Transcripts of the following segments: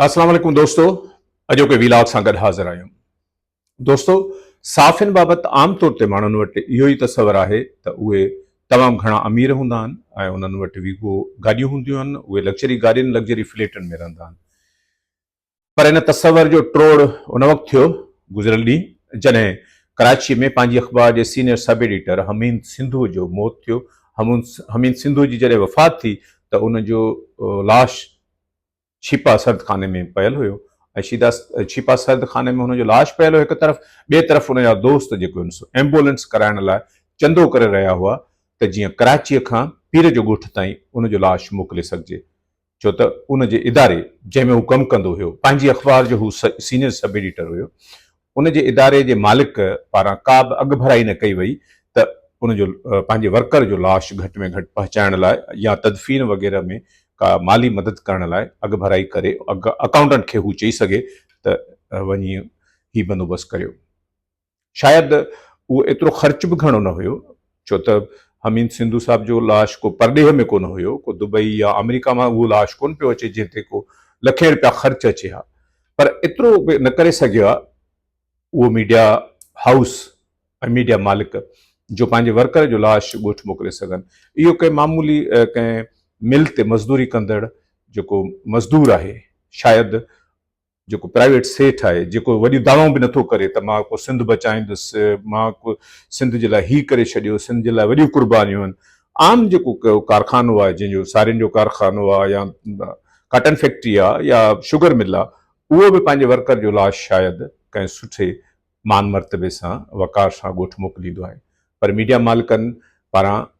اسلام عليڪم دوستو اڄوڪي ويلاگ سان گڏ حاضر آهيون دوستو صحافين بابت عام طور تي ماڻهن وٽ اهو ئي تصور آهي ته اهي تمام گهڻا امير هوندا آهن ۽ انهن وٽ ويگو گاڏيون هونديون آهن اهي لگزري گاڏين لگزري فليٽن ۾ رهندا آهن پر ان تصور جو ٽوڙ ان وقت ٿيو گذريل ڏينهن جڏهن ڪراچي ۾ پنهنجي اخبار جي senior sub editor Hameed Sindhu جو موت ٿيو حميد سنڌو جي جڏهن وفات ٿي ته ان جو لاش ڇيپا سرد خاني ۾ پيل هيو ۽ شيدا ڇيپا سرد خاني ۾ هن جو لاش پيل هيو هڪ طرف ٻئي طرف ان جا دوست جيڪو هن سو ايمبولينس ڪرائڻ لاء چندو ڪري رهيا هئا ته جيئن ڪراچيء کان پير جو ڳوٺ تائين ان جو لاش موڪلي سگهجي ڇو ته ان جي اداري جنهن ۾ هو ڪم ڪندو هيو پنهنجي اخبار جو هو سينيئر سب ايڊيٽر هيو ان جي اداري جي مالڪ پاران ڪا به اڳڀرائي نه ڪئي وئي ته ان جو پنهنجي ورڪر جو لاش گهٽ ۾ گهٽ پهچائڻ لاء يا تدفين وغيره ۾ ڪا مالي مدد ڪرڻ لاء اڳڀرائي ڪري اڪائونٽنٽ کي هو چئي سگهي ته وڃي هي بندوبست ڪريو. شايد اهو ايترو خرچ به گهڻو نه هيو ڇو ته حميد سنڌو صاحب جو لاش ڪو پرڏيهه ۾ ڪونه هيو، ڪو دبئي يا آمريڪا مان اهو لاش ڪونه پيو اچي جنهن تي ڪو لکين رپيا خرچ اچي ها. پر ايترو به نه ڪري سگهيو آ اهو ميڊيا هائوس ۽ ميڊيا مالڪ جو پنهنجي ورڪر جو لاش ڳوٺ موڪلي سگهن. اهو ڪنهن معمولي ڪنهن مل تي مزدوري ڪندڙ جيڪو مزدور آهي شايد جيڪو پرائيويٽ سيٺ آهي جيڪو وڏيون دعوائون به نٿو ڪري ته مان ڪو سنڌ بچائيندس مان ڪو سنڌ جي لاء هي ڪري ڇڏيو سنڌ جي لاء وڏيون قربانيون آهن عام جيڪو ڪارخانو آهي جنهن جو سارين جو ڪارخانو آهي يا ڪاٽن فيڪٽري آهي يا شگر مل آهي اهو به پنهنجي ورڪر جو لاش شايد ڪنهن سٺي مان مرتبي سان وقار سان ڳوٺ موڪليندو آهي پر ميڊيا مالڪن پاران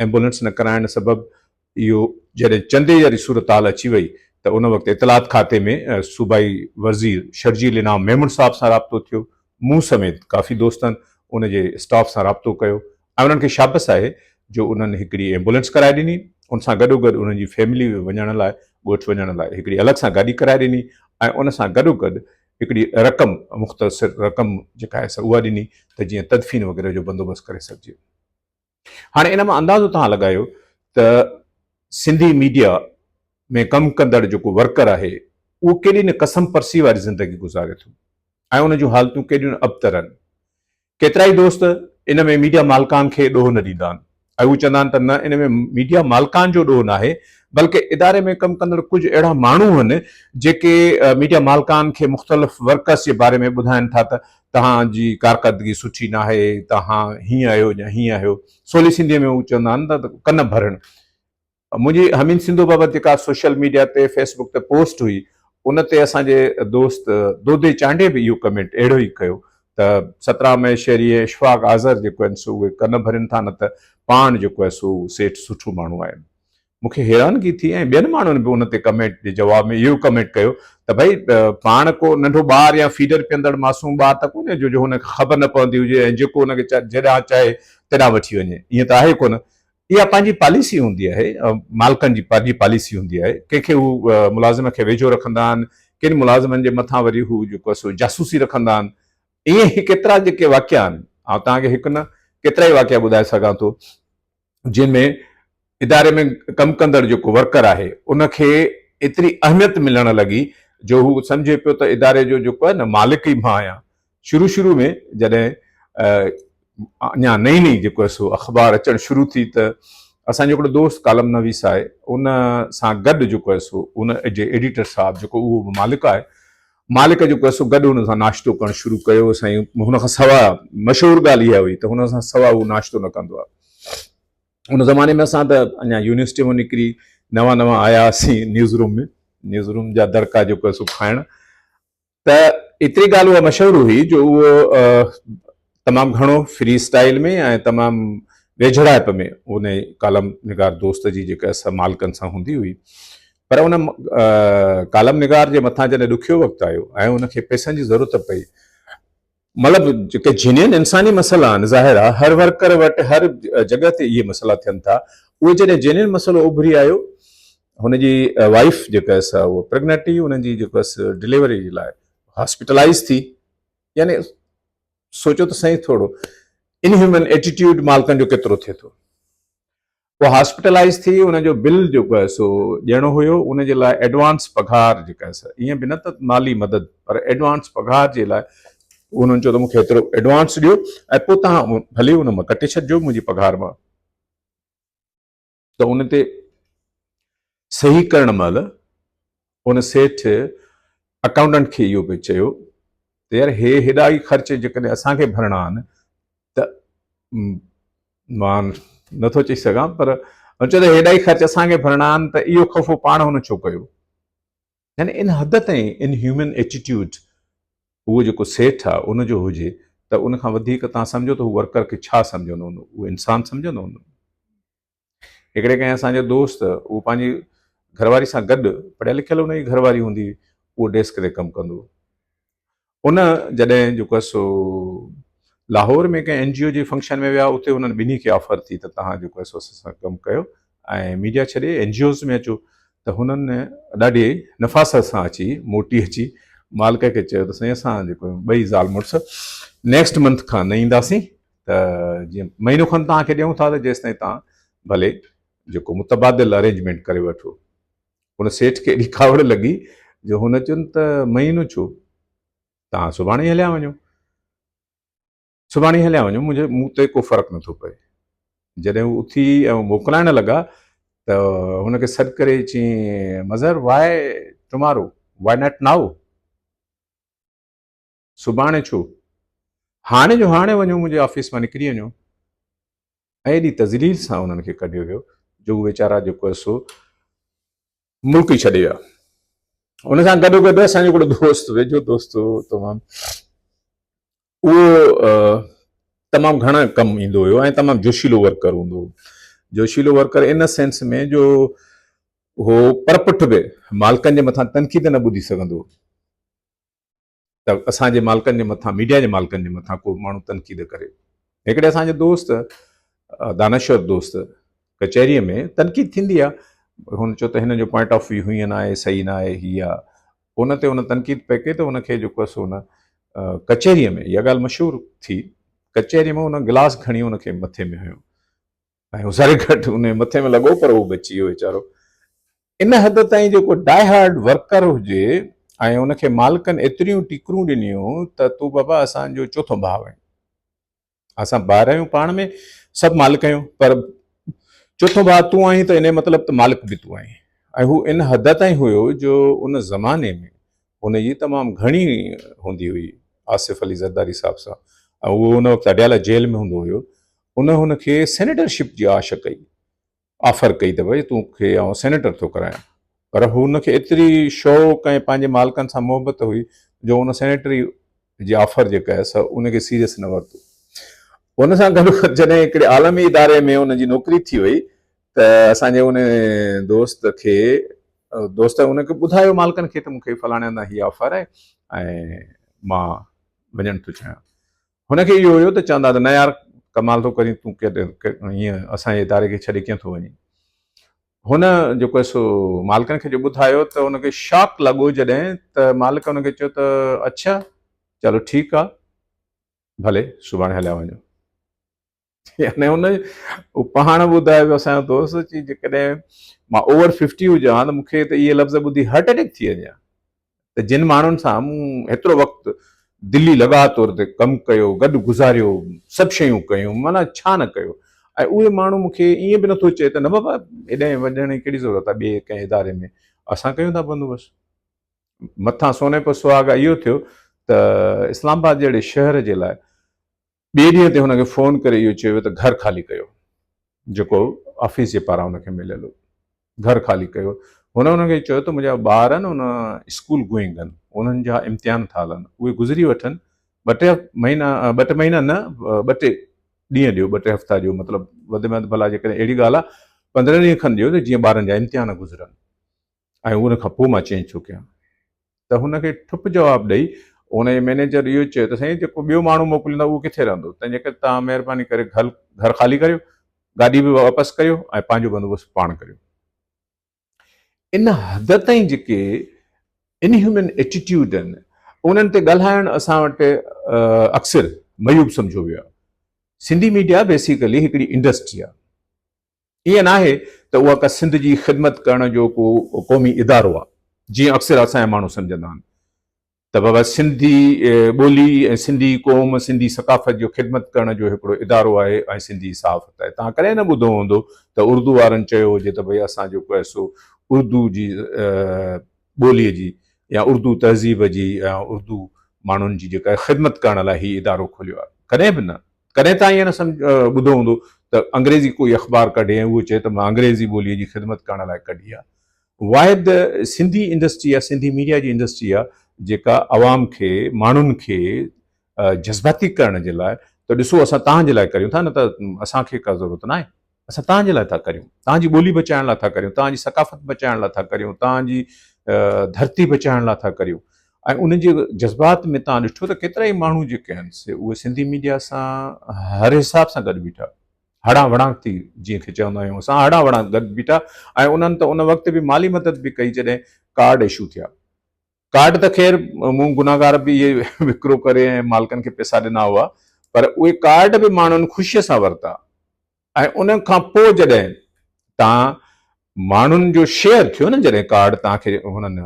ايمبولينس نه ڪرائڻ سبب اهو جڏهن چندي واري صورتحال اچي وئي ته ان وقت اطلاعات کاتي ۾ صوبائي وزير شرجيل انعام ميمڻ صاحب سان رابطو ٿيو مون سميت ڪافي دوستن ان جي اسٽاف سان رابطو ڪيو ۽ انهن کي شابس آهي جو انهن هڪڙي ايمبولينس ڪرائي ڏني، ان سان گڏوگڏ انهن جي فيملي وڃڻ لاء ڳوٺ وڃڻ لاء هڪڙي الڳ سان گاڏي ڪرائي ڏني ۽ ان سان گڏوگڏ هڪڙي رقم مختصر رقم جيڪا آهي سا اها ڏني ته جيئن تدفين وغيره جو بندوبست ڪري سگهجي. هاڻي ان مان اندازو توهان لڳايو ته سنڌي ميڊيا ۾ ڪم ڪندڙ جيڪو ورڪر آهي اهو ڪيڏي نه قسم پرسي واري زندگي گذاري ٿو ۽ ان جون حالتون ڪيڏيون نه ابتر آهن. ڪيترائي دوست ان ۾ ميڊيا مالڪان کي ڏوهه نه ڏيندا آهن ۽ هو چوندا آهن ته نه ان ۾ ميڊيا مالڪان جو ڏوهه ناهي بلڪه اداري ۾ ڪم ڪندڙ ڪجهه اهڙا ماڻهو آهن جيڪي ميڊيا مالڪان کي مختلف ورڪرس جي باري ۾ ٻڌائن ٿا ته توهان جي ڪارڪردگي سٺي ناهي توهان هيئن آهيو يا هيئن آهيو سولي سنڌي ۾ هو چوندا آهن ته ڪن ڀرڻ منهنجي حميد سنڌو بابت جيڪا سوشل ميڊيا تي فيس بڪ تي پوسٽ هئي ان تي اسان جي دوست دودي چانڊيي به اهو ڪمينٽ اهڙو ئي ڪيو ته سترام مهيشوري ۽ اشفاق آذر جيڪو آهن سو اهي ڪن ڀرين ٿا نه ته پاڻ جيڪو آهي سو سيٺ سٺو ماڻهو آهي. مون کي حيرانگي ٿي ۽ ٻين ماڻهن به ان تي ڪمينٽ جي جواب ۾ اهو ڪمينٽ ڪيو ته ڀئي پاڻ ڪو ننڍو ٻار يا فيڊر پيئندڙ معصوم ٻار ته ڪونهي جو جو هن کي خبر نه پوندي هجي ۽ جيڪو ان کي جيڏانهن چاهي تيڏانهن وٺي وڃي ائين ته آهي ڪونه اها پنهنجي پاليسي هوندي آهي، مالڪن جي پنهنجي پاليسي هوندي آهي، ڪنهن کي هو ملازم کي ويجهو رکندا آهن، ڪن ملازمن جي مٿان وري هو جيڪو آهي سو جاسوسي رکندا آهن، ائين ئي ڪيترا جيڪي واقعا آهن، آئون توهان کي هڪ نه ڪيترائي واقعا ٻڌائي سگهان ٿو، جن ۾ اداري ۾ ڪم ڪندڙ جيڪو ورڪر آهي، ان کي ايتري اهميت ملڻ لڳي جو هو سمجهي پيو ته اداري جو جيڪو آهي نه مالڪ ئي مان آهيان، شروع شروع ۾ جڏهن اڃا نئين نئين جيڪو آهي سو اخبار اچڻ شروع ٿي ته اسان جو هڪڙو دوست ڪالم نويس آهي ان سان گڏ جيڪو آهي سو ان جي ايڊيٽر صاحب جيڪو اهو به مالڪ آهي مالڪ جيڪو آهي سو گڏ هن سان ناشتو ڪرڻ شروع ڪيو سائين هن کان سوا مشهور ڳالهه اها هئي ته هن سان سوا هو ناشتو نه ڪندو آهي ان زماني ۾ اسان ته اڃا يونيورسٽي مان نڪري نوان نوان آيا هئاسين نيوز روم ۾ نيوز روم جا دڙڪا جيڪو آهي سو کائڻ ته ايتري ڳالهه اها مشهور هئي جو اهو تمام گهڻو فري اسٽائيل ۾ ۽ تمام ويجهڙائپ ۾ ان ڪالم نگار دوست جي جيڪا سا مالڪن سان هوندي هئي پر ان ڪالم نگار جي مٿان جڏهن ڏکيو وقت آيو ۽ ان کي پئسن جي ضرورت پئي مطلب جيڪي جينين انساني مسئلا آهن ظاهر آهي هر ورڪر وٽ هر جڳهه تي اهي مسئلا ٿين ٿا اهي جڏهن جينين مسئلو اڀري آيو هن جي وائيف جيڪا سا اها پريگننٽ هئي انهن جي جيڪا سا ڊليوري جي لاء هاسپيٽلائز ٿي يعني سوچو ته سائين ٿورو انهيومن ايٽيٽيوڊ مالڪن جو ڪيترو ٿئي ٿو. اها هاسپيٽلائيز ٿي ان جو بل جيڪو آهي سو ڏيڻو هيو ان جي لاء ايڊوانس پگهار جيڪا آهي سا ائين به نه ته مالي مدد پر ايڊوانس پگهار جي لاء انهن چيو ته مون کي ايترو ايڊوانس ڏيو ۽ پوء توهان ڀلي ان مان ڪٽي ڇڏجو منهنجي پگهار مان ته ان تي صحيح ڪرڻ مهل ان سيٺ اڪائونٽنٽ کي اهو پئي چيو ته يار هي هيڏا ئي خرچ جيڪڏهن اسان کي ڀرڻا آهن ته مان نٿو چئي سگهان پر هن چيو ته هيڏا ئي خرچ اسان کي ڀرڻا آهن ته اهو خفو پاڻ هن ڇو ڪيو؟ يعني ان حد تائين ان هيومن ايٽيٽيوڊ اهو جيڪو سيٺ آهي ان جو هجي ته ان کان وڌيڪ توهان سمجهو ته هو ورڪر کي ڇا سمجهندو هوندو؟ اهو انسان سمجهندو هوندو؟ هڪڙي ڪنهن اسان جو دوست اهو پنهنجي گهر واري سان گڏ پڙهيل لکيل ان جي گهر واري هوندي هئي اهو ڊيسڪ تي ڪم ڪندو هو ان جڏهن جيڪو آهي سو لاهور ۾ ڪنهن اين جي او جي فنڪشن ۾ ويا اتي انهن ٻنهي کي آفر ٿي ته توهان جيڪو آهي سو اسان سان ڪم ڪيو ۽ ميڊيا ڇڏي اين جي اوز ۾ اچو ته هنن ڏاڍي نفاست سان اچي موٽي اچي مالڪ کي چيو ته سائين اسان جيڪو ٻئي زال مڙس نيڪسٽ منٿ کان نه اينداسين ته جيئن مهينو کن توهان کي ڏيون ٿا ته جيستائين توهان ڀلي جيڪو متبادل ارينجمينٽ ڪري وٺو. هن سيٺ کي ايڏي ڪاوڙ لڳي جو هن چيو ته مهينو ڇو؟ توهان سڀاڻي ئي هليا وڃو. سڀاڻي ئي هليا وڃو منهنجي مون تي ڪو فرق نٿو پئي. جڏهن هو اٿي ۽ موڪلائڻ لڳا ته هن کي سڏ ڪري چيائين Mazhar why tomorrow why not now? سڀاڻي ڇو؟ هاڻي جو هاڻي وڃو منهنجي آفيس مان نڪري وڃو. ۽ ايڏي تذليل سان انهن کي ڪڍيو ويو جو هو ويچارا جيڪو آهي سو ملڪ ئي ڇڏي ويا. ان سان گڏو گڏ اسان جو هڪڙو دوست ويجهو دوست هو تمام اهو تمام گهڻا ڪم ايندو هيو ۽ تمام جوشيلو ورڪر هوندو هو. جوشيلو ورڪر ان سينس ۾ جو هو پرپٺ به مالڪن جي مٿان تنقيد نه ٻڌي سگهندو هو. ته اسان جي مالڪن جي مٿان ميڊيا جي مالڪن جي مٿان ڪو ماڻهو تنقيد ڪري. هڪڙي اسان جي دوست دانشور دوست ڪچهريء ۾ تنقيد ٿيندي آ هن چيو ته هن جو پوائنٽ آف ويو هيئن ناهي صحيح ناهي هي آ ان تي هن تنقيد پئي ڪئي ته هن کي جيڪو سو هن ڪچهريء ۾ اها ڳالهه مشهور ٿي ڪچهريء ۾ هن گلاس کڻي هن کي مٿي ۾ هنيو ۽ هو ساري گهٽ ان مٿي ۾ لڳو پر هو بچي ويو ويچارو. ان حد تائين جيڪو ڊاء هارڊ ورڪر هجي ۽ ان کي مالڪن ايتريون ٽيڪرون ڏنيون ته تون بابا اسان جو چوٿون ڀاء آهين. اسان ڀائر آهيون پاڻ ۾ سڀ مالڪ آهيون پر چوٿون ڀاء تون آهين ته ان جو مطلب ته مالڪ به تون آهين ۽ هو ان حد تائين هيو جو ان زماني ۾ هن جي تمام گهڻي هوندي هئي آصف علي زرداري صاحب سان ۽ اهو ان وقت اڊيالا جيل ۾ هوندو هيو ان هن کي سينيٽرشپ جي آش ڪئي، آفر ڪئي ته ڀئي تون کي آئون سينيٽر ٿو ڪرايان. پر هن کي ايتري شوق ۽ پنهنجي مالڪن سان محبت هئي جو ان سينيٽري جي آفر جيڪا آهي سا ان کي سيريس نه ورتو. ان سان گڏوگڏ جڏهن هڪڙي عالمي اداري ۾ ان جي نوڪري ٿي وئي ته اسان جي ان دوست کي دوست ان کي ٻڌايو مالڪن کي ته مون کي فلاڻي هنڌان هي آفر آهي ۽ مان وڃڻ ٿو چاهيان. هن کي اهو هيو ته چوندا ته نه يار ڪمال ٿو ڪرين تون ائين اسان جي اداري کي ڇڏي ڪيئن ٿو وڃين. هن جيڪو آهي سو مالڪن کي جو ٻڌايو ته هن کي شاڪ لڳو جڏهن ته مالڪ هن کي چيو ته اڇا چلو ٺيڪ آ ڀلي سڀاڻي هليا وڃو. يعني هن پاڻ ٻڌايو پيو اسان جو دوست چي جيڪڏهن مان اوور ففٽي هجان ها ته مون کي ته اهي لفظ ٻڌي هارٽ اٽيڪ ٿي وڃي ها. ته جن ماڻهن سان مون هيترو وقت دلي لڳاء طور تي ڪم ڪيو، گڏ گذاريو، سڀ شيون ڪيون، معنيٰ ڇا نه ڪيو ۽ اهي ماڻهو مون کي ائين به نٿو چئي ته نه بابا هيڏانهن وڃڻ جي ڪهڙي ضرورت آهي ٻئي ڪنهن اداري ۾ اسان ڪيون ٿا بندوبست. مٿان سوني پيو سهاڳا اهو ٿيو ته اسلام آباد جهڙي شهر جي لاء ٻئي ڏينهن تي هن کي فون ڪري اهو چيو ويو ته گهر خالي ڪيو، جيڪو آفيس جي پاران هن کي مليل هو. گهر خالي ڪيو. هن انهن کي چيو ته منهنجا ٻار آهن ان اسڪول گوئنگ آهن، انهن جا امتحان ٿا هلن، اهي گذري وٺن، ٻه ٽي مهينا، ٻه ٽي مهينا نه، ٻه ٽي ڏينهن ڏيو، ٻه ٽي هفتا ڏيو، مطلب وڌ ۾ وڌ ڀلا جيڪڏهن اهڙي ڳالهه آهي 15 ڏينهن کن ڏيو ته جيئن ٻارن جا امتحان گذرن. ۽ ان کان پوء مان چينج ٿو ڪيان ته هن کي ٺپ جواب ڏئي ان جي مئنيجر اهو چيو ته سائين جيڪو ٻيو ماڻهو موڪليندا اهو ڪٿي رهندو تنهن جي ڪري توهان مهرباني ڪري گهر گهر خالي ڪريو گاڏي به واپس ڪريو ۽ پنهنجو بندوبست پاڻ ڪريو. ان حد تائين جيڪي انهيومن ايٽيٽيوڊ آهن انهن تي ڳالهائڻ اسان وٽ اڪثر معيوب سمجهيو ويو آهي. سنڌي ميڊيا بيسيڪلي هڪڙي انڊسٽري آهي. ائين ناهي ته اها ڪا سنڌ جي خدمت ڪرڻ جو ڪو قومي ادارو آهي، جيئن اڪثر اسان جا ماڻهو سمجهندا آهن ته بابا سنڌي ٻولي ۽ سنڌي قوم، سنڌي ثقافت جو خدمت ڪرڻ جو هڪڙو ادارو آهي ۽ سنڌي صحافت آهي. توهان ڪڏهن نه ٻڌو هوندو ته اردو وارن چيو هجي ته ڀئي اسان جيڪو آهي سو اردو جي ٻوليء جي يا اردو تهذيب جي يا اردو ماڻهن جي جيڪا خدمت ڪرڻ لاء هي ادارو کوليو آهي. ڪڏهن به نه. ڪڏهن توهان ائين نه ٻڌو هوندو ته انگريزي ڪوئي اخبار ڪڍي ۽ اهو چئي ته مان انگريزي ٻوليء جي خدمت ڪرڻ لاء ڪڍي آهي. واحد سنڌي انڊسٽري آهي، سنڌي ميڊيا جي انڊسٽري آهي جيڪا عوام کي، ماڻهن کي جذباتي ڪرڻ جي لاء ته ڏسو اسان توهان جي لاء ڪريون ٿا نه ته اسان کي ڪا ضرورت ناهي. اسان توهان جي لاء ٿا ڪريون، توهان جي ٻولي بچائڻ لاء ٿا ڪريون، توهان جي ثقافت بچائڻ لاء ٿا ڪريون، توهان جي ڌرتي بچائڻ لاء ٿا ڪريون ۽ ان جي جذبات ۾ توهان ڏٺو ته ڪيترا ئي ماڻهو جيڪي آهن سي اهي سنڌي ميڊيا سان هر حساب سان گڏ بيٺا، هڙان وڙان ٿي جيئن کي چوندا آهيون اسان هڙان وڙان گڏ بيٺا ۽ انهن ته ان وقت به مالي مدد به ڪئي جڏهن ڪارڊ اشو ٿيا. ڪارڊ ته خير مون گنهگار به اهي وڪرو ڪري ۽ مالڪن کي پئسا ڏنا هئا پر اهي ڪارڊ به ماڻهن خوشيء سان ورتا ۽ ان کان پوء جڏهن تان ماڻهن جو شيئر ٿيو نه جڏهن ڪارڊ تان کي هنن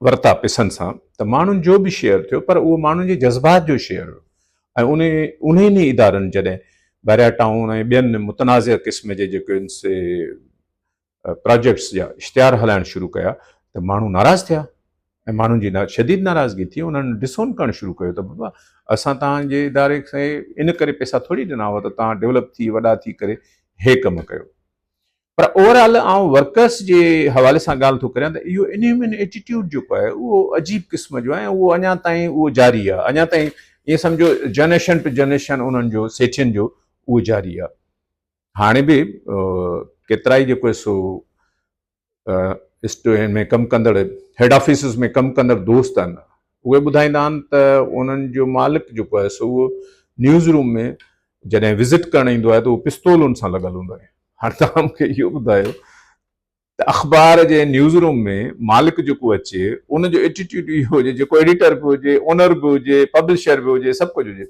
ورتا پئسن سان ته ماڻهن جو به شيئر ٿيو پر اهو ماڻهن جي جذبات جو شيئر هيو ۽ ان انهن ئي ادارن جڏهن بحريا ٽائون ۽ ٻين متنازع قسم جي جيڪي سي پراجيڪٽس جا اشتهار هلائڻ شروع ڪيا ته ماڻهو ناراض ٿيا ۽ ماڻهن جي شديد ناراضگي ٿي انهن ڊسون ڪرڻ شروع ڪيو ته بابا اسان توهان جي اداري کي ان ڪري پئسا ٿوري ڏنا هئا ته توهان ڊيولپ ٿي وڏا ٿي ڪري هي ڪم ڪيو پر اوور آل آئون ورڪرس جي حوالي سان ڳالهه ٿو ڪريان ته اهو انهيومين ايٽيٽيوڊ جيڪو آهي اهو عجيب قسم جو آهي ۽ اهو اڃا تائين اهو جاري آهي اڃا تائين ائين سمجهو جنريشن ٽو جنريشن انهن جو سيٺين جو اهو جاري آهي هاڻي به ڪيترائي جيڪو سو اسٽوين ۾ ڪم ڪندڙ هيڊ آفيسز ۾ ڪم ڪندڙ دوست آهن اهي ٻڌائيندا آهن ته انهن جو مالڪ جيڪو آهي سو اهو نيوز روم ۾ جڏهن وزٽ ڪرڻ ايندو آهي ته اهو پستول ان سان لڳل هوندو آهي هاڻي توهان مونکي اهو ٻڌايو ته اخبار جي نيوز روم ۾ مالڪ جيڪو اچي ان جو ايٽيٽيوڊ اهو هجي جيڪو ايڊيٽر به هجي اونر به هجي پبلشر به هجي سڀ ڪجهه هجي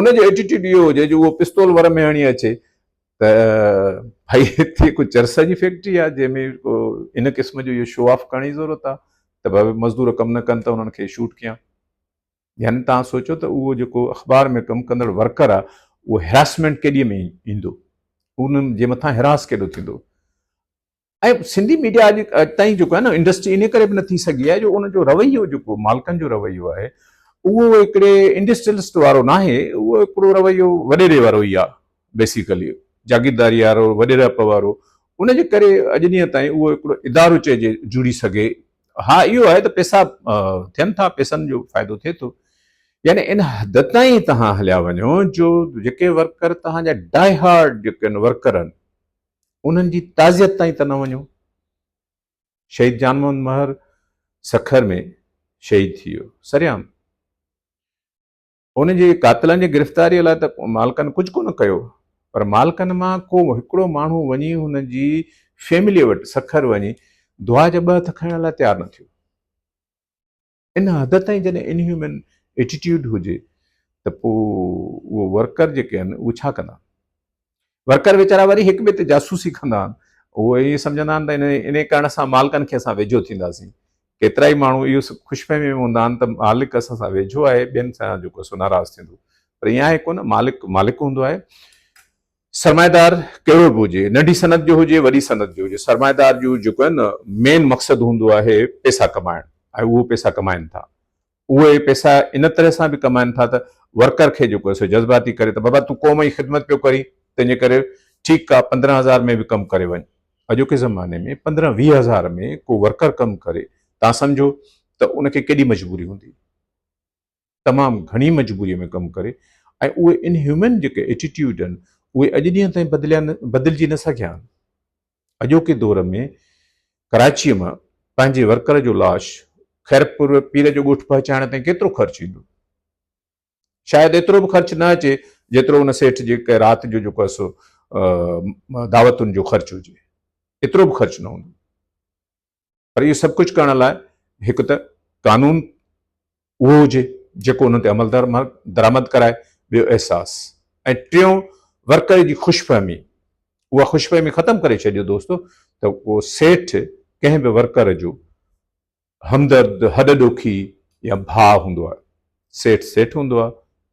ان جو ايٽيٽيوڊ اهو هجي جو اهو پستول ور ۾ هڻي اچي ته ڀائي هتي ڪو چرس جي فيڪٽري آهي جنهن ۾ ڪو ان قسم جو اهو شو آف ڪرڻ جي ضرورت آهي ته ڀائي مزدور ڪم نه ڪن ته انهن کي شوٽ ڪيان يعني توهان سوچو ته اهو جيڪو اخبار ۾ ڪم ڪندڙ ورڪر آهي اهو هراسمينٽ ڪيڏي ۾ ايندو ان جي مٿان هراس ڪيڏو ٿيندو ۽ سنڌي ميڊيا اڄ تائين جيڪو آهي نه انڊسٽري ان ڪري به نه ٿي سگهي آهي جو ان جو رويو جيڪو مالڪن جو رويو آهي اهو هڪڙي انڊسٽريلسٽ وارو ناهي اهو هڪڙو رويو وڏيري وارو ئي آهي بيسيڪلي جاگيرداري وارو وڏيرائپ وارو ان جي ڪري اڄ ڏينهن تائين اهو هڪڙو ادارو چئجي جڙي سگهي ها اهو آهي ته پئسا ٿين ٿا پئسن جو فائدو ٿئي ٿو يعني ان حد تائين تهان هليا وڃو جو جيڪي ورڪر تهان جا ڊائي هارڊ جيڪي ورڪر آهن انهن جي تعزيت تائين ته نه وڃو. شهيد جان محمد مهر سکر ۾ شهيد ٿي ويو سرعام. ان جي قاتلن جي گرفتاري لاء ته مالڪن ڪجهه ڪونه ڪيو پر مالڪن مان ڪو هڪڙو ماڻهو وڃي هن جي فيملي وٽ سکر وڃي دعا جا ٻه هٿ کڻڻ لاء تيار نه ٿيو. ان حد تائين جڏهن انهيومين ايٽيٽيوڊ هجي ته پوء اهو ورڪر جيڪي آهن اهي ڇا ڪندا؟ ورڪر ويچارا وري هڪ ٻئي تي جاسوسي ڪندا آهن. اهي ائين سمجهندا آهن ته ان ڪرڻ سان مالڪن کي اسان ويجهو ٿينداسين. ڪيترائي ماڻهو اهو خوش فهمي ۾ هوندا آهن ته مالڪ اسان سان ويجهو آهي ٻين سان جيڪو سو ناراض ٿيندو. پر ائين آهي ڪونه مالڪ مالڪ هوندو آهي. سرمائيدار ڪهڙو به هجي، ننڍي صنعت جو هجي، وڏي صنعت جو هجي، سرمائيدار جو جيڪو آهي نه مين مقصد هوندو آهي پئسا ڪمائڻ ۽ اهو پئسا ڪمائن ٿا. اهي پئسا ان طرح سان به ڪمائن ٿا ته ورڪر کي جيڪو آهي سو جذباتي ڪري ته بابا تون قوم جي خدمت پيو ڪرين تنهنجي ڪري ٺيڪ آ 15 هزار ۾ به ڪم ڪري وڃ. اڄوڪي زماني ۾ 15 20 هزار ۾ ڪو ورڪر ڪم ڪري تان سمجهو ته ان کي ڪيڏي مجبوري هوندي. تمام گهڻي مجبوري ۾ ڪم ڪري ۽ اهي انهيومن جيڪي ايٽيٽيوڊ آهن اهي اڄ ڏينهن تائين بدليا بدلجي نه سگهيا آهن. اڄوڪي دور ۾ ڪراچيء مان پنهنجي ورڪر جو لاش خيرپور پير جو ڳوٺ پهچائڻ تائين ڪيترو خرچ ايندو؟ شايد ايترو به خرچ نه اچي جيترو ان سيٺ جي ڪنهن رات جو جيڪو آهي سو دعوتن جو خرچ هجي. ايترو به خرچ نه هوندو. پر اهو سڀ ڪجهه ڪرڻ لاء هڪ ته قانون اهو هجي جيڪو انهن تي عمل درآمد ڪرائي، ٻيو احساس ۽ ٽيون ورڪر جي خوش فهمي. اها خوشفهمي ختم ڪري ڇڏيو دوستو ته ڪو سيٺ ڪنهن به ورڪر جو همدرد، هڏ ڏوکي يا ڀاء هوندو آهي. سيٺ سيٺ هوندو آهي،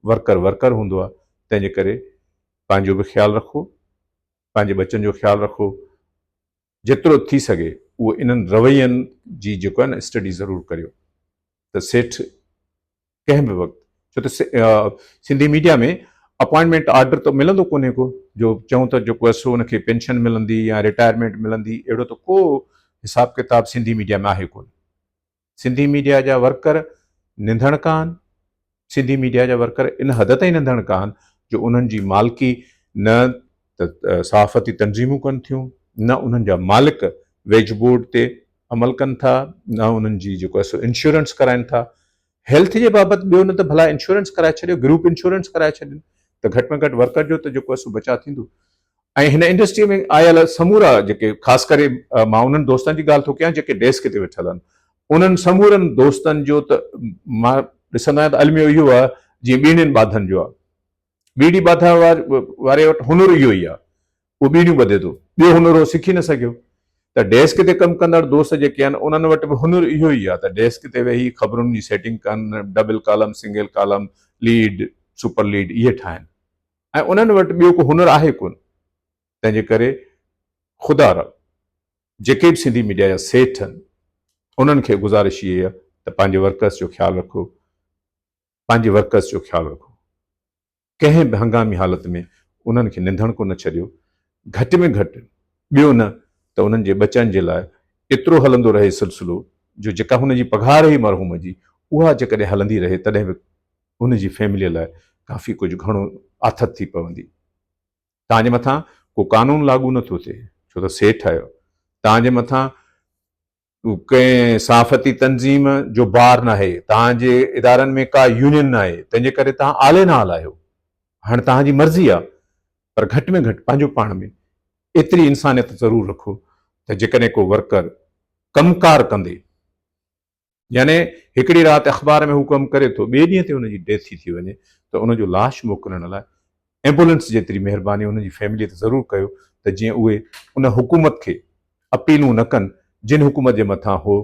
ورڪر ورڪر هوندو آهي، تنهن جي ڪري پنهنجو به خيال رکو، پنهنجي ٻچن جو خيال رکو، جيترو ٿي سگهي اهو انهن روين جي جيڪو آهي نه اسٽڊي ضرور ڪريو ته سيٺ ڪنهن به وقت ڇو ته سنڌي ميڊيا ۾ اپوائنٽمينٽ آرڊر ته ملندو ڪونهي ڪو جو چئون ته جيڪو آهي سو ان کي پينشن ملندي يا رٽائرمينٽ ملندي اهڙو ته ڪو حساب ڪتاب سنڌي ميڊيا ۾ آهي ڪونه. سنڌي ميڊيا جا ورڪر ننڌڻڪا آهن، سنڌي ميڊيا جا ورڪر ان حد تائين ننڌڻڪا آهن جو انهن جي مالڪي نه ته صحافتي تنظيمون ڪن ٿيون نه انهن جا مالڪ ويج بورڊ تي عمل ڪن ٿا نه انهن جي جيڪو آهي سو انشورنس ڪرائن ٿا. هيلٿ جي بابت ٻيو نه ته ڀلا انشورنس ڪرائي ڇڏيو، گروپ انشورنس ڪرائي ڇڏين ته گهٽ ۾ گهٽ ورڪر جو ته جيڪو آهي سو بچاء ٿيندو. ۽ هن انڊسٽري ۾ آيل سمورا جيڪي خاص ڪري مان انهن دوستن جي ڳالهه ٿو ڪيان جيڪي ڊيسڪ تي ويٺل آهن انهن سمورن دوستن جو ته مان ڏسندو آهيان ته الميو اهو آهي جيئن ٻيڻين ٻاڌن جو آهي. ٻيڙي ٻاڌڻ واري وٽ هنر اهو ئي آهي، اهو ٻيڙيون ٻڌي ٿو، ٻيو هنر هو سکي نه سگهيو. ته ڊيسڪ تي ڪم ڪندڙ دوست جيڪي آهن، انهن وٽ به هنر اهو ئي آهي ته ڊيسڪ تي ويهي خبرن جي سيٽنگ ڪن، double column, single column, lead, super lead اهي ٺاهن ۽ انهن وٽ ٻيو ڪو هنر آهي ڪونه. تنهن جي ڪري خدا را جيڪي به سنڌي ميڊيا جا سيٺ آهن، انهن کي گذارش اهي آهي ته پنهنجي ورڪرس جو خيال رکو، پنهنجي ورڪرز جو خيال رکو. ڪنهن به هنگامي حالت ۾ انهن کي نڌڻڪو نه ڇڏيو. گهٽ ۾ گهٽ ٻيو نه ته انهن جي ٻچن جي لاء ايترو هلندو رهي سلسلو جو جيڪا هن جي پگهار هئي مرحوم جي اها جيڪڏهن هلندي رهي تڏهن به هن جي فيمليء لاء ڪافي ڪجهه گهڻو آٿت ٿي پوندي. توهان جي مٿان ڪو قانون لاڳو نه ٿو ٿئي ڇو ته سيٺ آهيو. توهان جي مٿان ڪنهن صحافتي تنظيم جو بار ناهي، توهان جي ادارن ۾ ڪا يونين ناهي، تنهن جي ڪري توهان آلي نال آهيو. هاڻ توهان جي مرضي آ پر گهٽ ۾ گهٽ پنهنجو پاڻ ۾ ايتري انسانيت ضرور رکو ته جيڪڏهن ڪو ورڪر ڪم ڪار ڪندي يعني هڪڙي رات اخبار ۾ هو ڪم ڪري ٿو ٻئي ڏينهن تي ان جي ڊيٿ ٿي ٿي وڃي ته ان جو لاش موڪلڻ لاء ايمبولينس جيتري مهرباني انهن جي فيملي تي ضرور ڪيو ته جيئن اهي ان حڪومت کي اپيلون نه ڪن جن حڪومت جي مٿان هو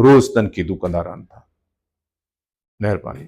روز تنقيدون ڪندا رهن ٿا. مهرباني.